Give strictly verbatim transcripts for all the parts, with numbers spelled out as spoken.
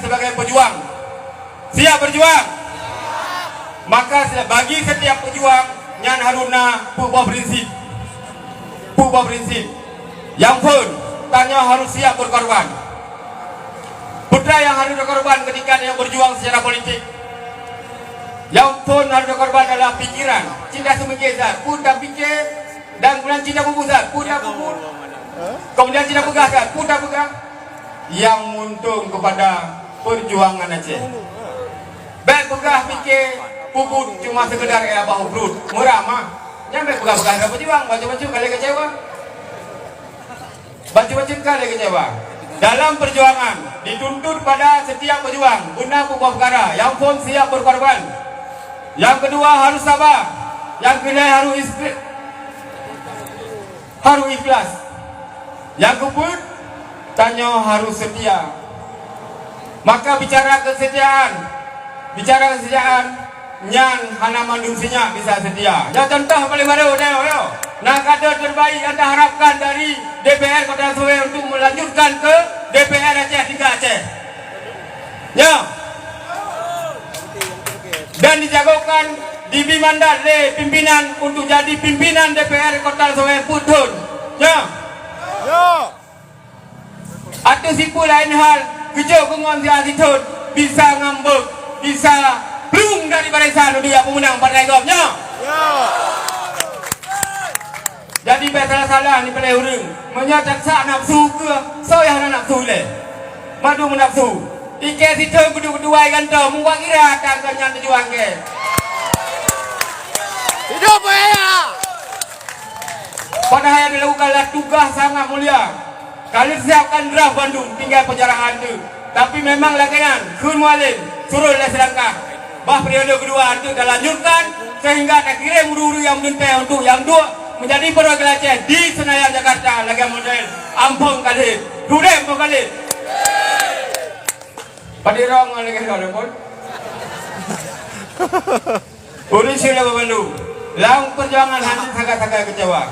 sebagai pejuang. Siap berjuang? Maka se-, bagi setiap pejuang nyan harus na peuet boh prinsip. Peuet boh prinsip. Nyang phôn, tanyoe harus siap berkorban. Peue nyang harus dikorban ketika tanyoe berjuang secara politik? Nyang phôn harus dikorban adalah pikiran. Cit taseumike that, peue tapike, dan kemudian cit tapeubuet that, peue tapeubuet. Kemudian cit tapeugah that, peue tapeugah. Nyang menguntungkan kepada perjuangan Aceh. Bék peugah pike peubuet cuma sekedar éh abah ubrut. Meuramah. Nyan bék peugah-peugah hana pejuang, bacut-bacut ka lheueh kecewa. Bacut-bacut ka lheueh kecewa. Dalam perjuangan, dituntut pada setiap pejuang, beuna peubuet peukara, nyang phôn siap berkorban. Nyang kedua, harus sabar. Nyang keulhèe, harus istri-, harus ikhlas. Nyang keupeuet, tanyoe harus setia. Maka bicara kesetiaan, bicara kesetiaan nyan hana mandum sinyak bisa setia. Nyoe contoh paling baru, nyoe, nyoe. Na kader terbaik nyang taharapkan dari D P R Kota Suwe untuk melanjutkan ke D P R Aceh tingkat Aceh. Nyoe. Dan dijagokan, dibri mandat lé pimpinan untuk jadi pimpinan D P R Kota Suwe peuet thon. Nyoe. Ateueh sipeue laén hal, geujok keu ngon siat sithon, bisa ngambek, bisa plueng dari barisan untuk jak peumeunang partai gob nyoe. Jadi bék salah-salah nipilih ureuëng. Meunyoe tasak nafsu keuh, soe nyang hana nafsu ilée? Mandum nafsu. Ikée sithon kudu keudua gantoe, mubat gira ata keu nyan tujuan kée. Hidup Buya! Padahai nyang dilakukan adalah tugaih sangat mulia. Ka lheueh siapkan draft bandum, tinggai peujarahan teuk. Tapi memang lagée nyan, kheun Mualem, surot lé seulangkah. Bah periode keudua teuk talanjutkan, sehingga takirém ureuëng-ureuëng nyang meulintée untuk nyang duek menjadi perwakilan Aceh di Senayan, Jakarta, lagée model Ampon Khalid. Dudek Ampon Khalid. Padé rong lagée nyan, Ampon. Ureuëng syedara bandum, lam peujuangan hana sagai-sagai keucewa.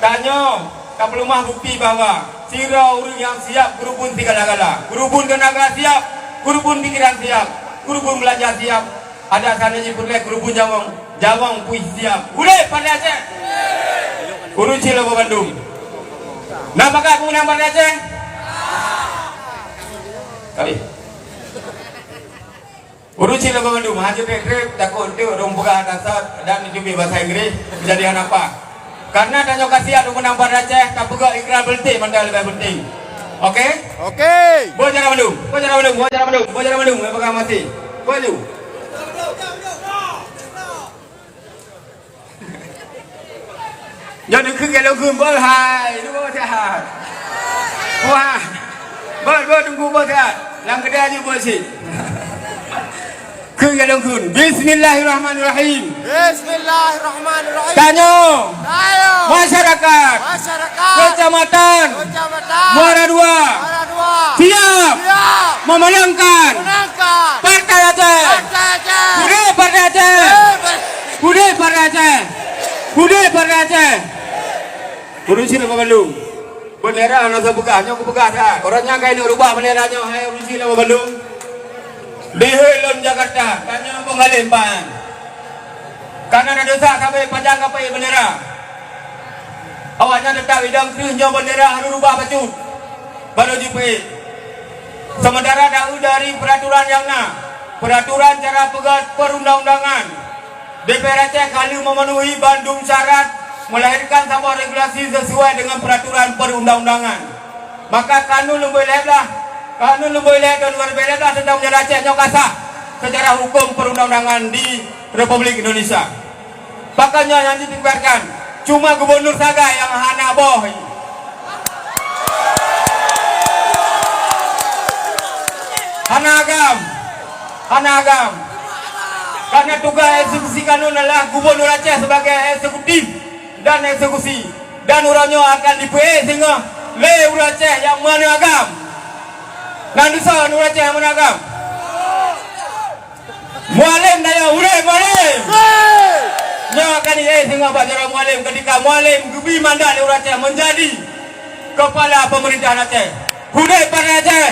Tanyoe tapeuleumah bukti bahwa sidroe ureuëng nyang siap geurubun sigala-gala. Geurubun teunaga siap, geurubun pikiran siap, geurubun beulanja siap. Adak saneuk jipeureulée geurubun nyawöng, nyawöng puih siap. Udeb Partai Aceh! Ureuëng syedara bandum. Na pakat peumeunang Partai Aceh? Kali. Ureuëng syedara bandum, hana treb-treb, takot eunteuk ureuëng peugah dasar dan neuteubiet basa Inggréh, jadi hana paih. Karena tanyoe ka siap untuk meunang Partai Aceh, tapeugah ikrar politik mantong leubeh penting. Oke? Oke. Buet syedara bandum, buet syedara bandum, buet syedara bandum, buet syedara bandum, peugah maté. Buet lu. Nyoe neukheun lôn kheun beuh hai, lu beuh sihat. Wah. Beuh, beuh, teungku beuh sihat. Lam keudè aju beuh sit. Kheun lôn kheun. Bismillahirrahmanirrahim. Bismillahirrahmanirrahim. Tanyoe. Tanyoe. Masyarakat. Masyarakat. Kecamatan. Kecamatan. Muara Dua. Muara Dua. Siap. Siap. Memenangkan. Memenangkan. Partai Aceh. Partai Aceh. Udeb Partai Aceh. Udeb Partai Aceh. Udeb Partai Aceh. Ureuëng syedara bandum. Bendera hana soe peugah, nyoe kupeugah that. Uroe nyan ka inong rubah bendera nyoe, hai ureuëng syedara bandum. Di hôi lôn Jakarta, tanyoe Ampon Khalid ban. Karena na desya sabe pajan ka peuék bendera. Awaknyan teutap idong kreueh nyoe bendera harôh rubah bacut. Baru jipeuék. Sementara dari peraturan nyang na, peraturan cara peugöt perundang-undangan, D P R Aceh ka lheueh memenuhi bandum syarat melahirkan saboh regulasi sesuai dengan peraturan perundang-undangan. Maka kanun lumbôi lhèe blah, kanun lumbôi lhèe tahun dua ribu lhèe blah tentang Bendera Aceh nyoe ka sah secara hukum perundang-undangan di Republik Indonesia. Pakon nyoe nyang ditinggalkan, cuma gubernur sagai nyang hana boh. Hana agam. Hana agam. Karena tugas eksekusi kanun adalah Gubernur Aceh sebagai eksekutif dan eksekusi. Dan uroe nyoe akan dipeuék singoh lé ureuëng Aceh nyang meunagam. Nan deusa ureuëng Aceh nyang meunagam. Mualem dayah, udeb Mualem! Nyoe akan dipeuék singoh bak jaroe Mualem ketika Mualem geubri mandat lé ureuëng Aceh menjadi kepala pemerintahan Aceh. Udeb Partai Aceh!